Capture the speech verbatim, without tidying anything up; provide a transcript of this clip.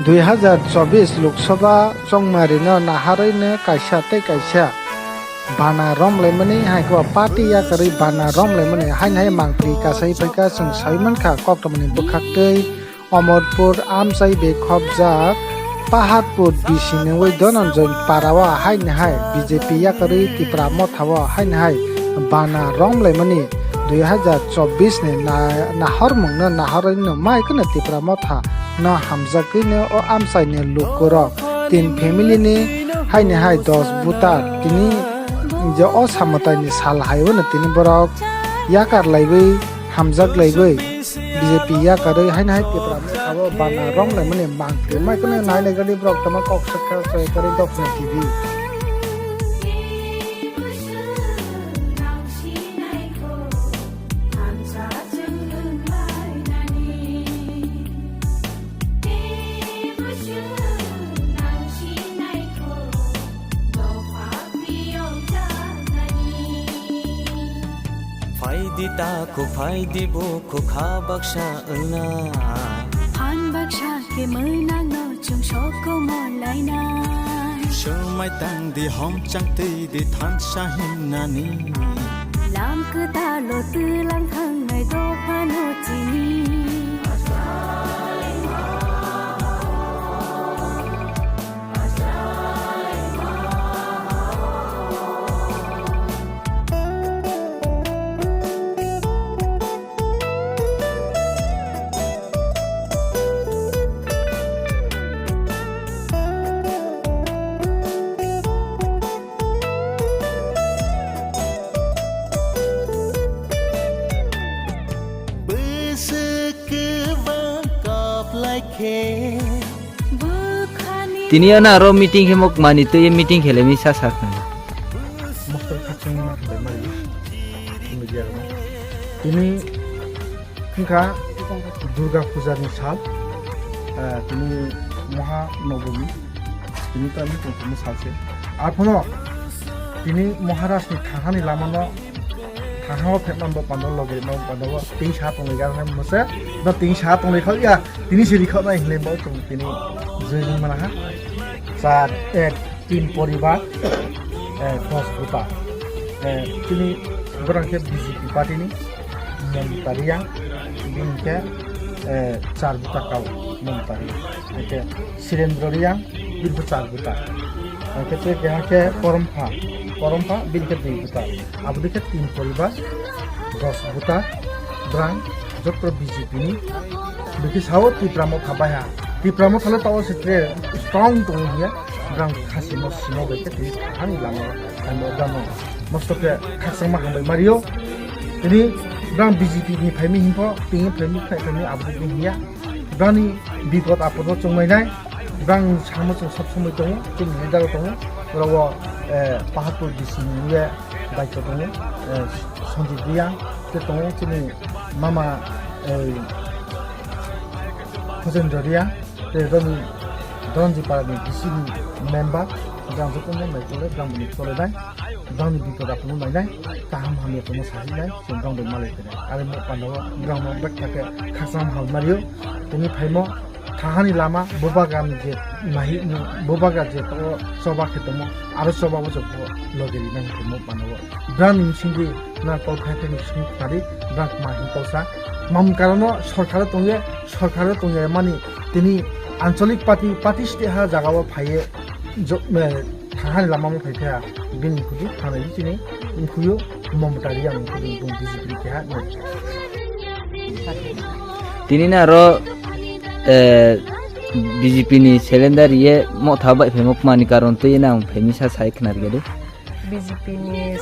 Dui hazar chobbish Lok Sabha chongmarino naharwino kaisa tei kaisa bana romlaimani, hai khe party yakarwi bana romlaimani, haino hai mangpili kasai phaikha, chwng sai mankha koktwmani bwkhaktwi Omorpur amchai bai khopjak Paharpur bisini wngwi Dhananjay Para o haino hai B J P yakarwi Tipra Motha o haino hai bana romlaimani dui hazar chobbish ni na-, nahormungno nahorwino mai kheno Tipra Motha no hamjagwino o amchaini lukurok tin family ni haino hai dos voter tini je o samataini sal haiwino tini borok yakar laiwi hamjak laiwi B J P yakarwi haino hai Tipra Motha o bana romlaimani mangpili mai kheno nai nai gadi borok tamo kok sakha soyakari Dophani T V. Phaidi ta kho phaidi bo kho kha baksa wngna. Phan baksa khe mwnang no chwng soko mo laina. Swmai tang di hom chang twi di thansa himnani. Lam kwtal o twlang thangnai dopha no chini. Bwswk kwbang kap lai khe. Tini ano aro meeting khe mok mani twi meeting khe lemi sa sa khna. Mostor khatung ma khlai mari. Media rok. Tini wngkha Durga Puja ni sal. Eh, tini Maha Nobami. Tini to ami tongthokma salse. Arphuno tini Maharaj ni thangani lama no, thangha o phekma bo pando logi ma pando bo tini sa tongwi gana mose. No tini sa tongwi khol ya. Tini se rikho nai hinle bo tong tini joi jin mana ha. Char, eh, tin poribar, eh, dos buta. Eh, tini borang khe B J P party ni Mamta Riyang, bini khe, eh, char buta kao Mamta Riyang. Hake Sirendra Riyang, bini khe char buta. Hake tei keha khe Korompha, Korompha, bini khe dui buta. Abo dikhe tin poribar, dos buta, brang, jotro B J P ni. Bikhe sao Tipra Motha baiha. Tipra Motha le tao se tre strong tongo hiya. Brang khasi mo simo bai khe tini thani lama o, ani o brang no mosto khe khakchangma hambai mario. Tini brang B J P ni phaimi hinpho, tini phaimi khai phaimi aboni hiya. Brang ni bipod apod o chongmai nai. Brang samo chwng sob somoi tongo, chini leader o tongo. Oro o, eh, Paharpur D C ni ye daityo tongo, eh, Sanjit Riyang, tei tongo chini mama, eh, Hojendra Riyang. Tei roni Dhananjay Para ni D C ni member, jang joto no nai tole, jang bini tole nai, jang ni bipod aphuno nai nai, kaham hamya tongma sahi nai, chwng jang bai malai khe nai. Are mo panda o, jang no bek thake khasam hal mario, tini phaimo, thahani lama, bubaga ni je, mahi, bubaga je to choba khe tongmo, aro choba bo chwng loge ri nai mo panda o. Brang ni singwi na kol khai khai ni sing khari, brang ma hin kol sa. Mam karono sorkar tongye, sorkar tongye mani tini ancholik party, party state ha jaga o phaiye jo-, eh, thahani lama mo phai kha bini khudi thanai chini mkhuyo Mamta Riyang khudi bung B J P ni keha no. Tini na ro, eh, B J P ni cylinder ye mo tha bai phai mo mani karon twi na phai mi sa sai khna ri gade. B J P ni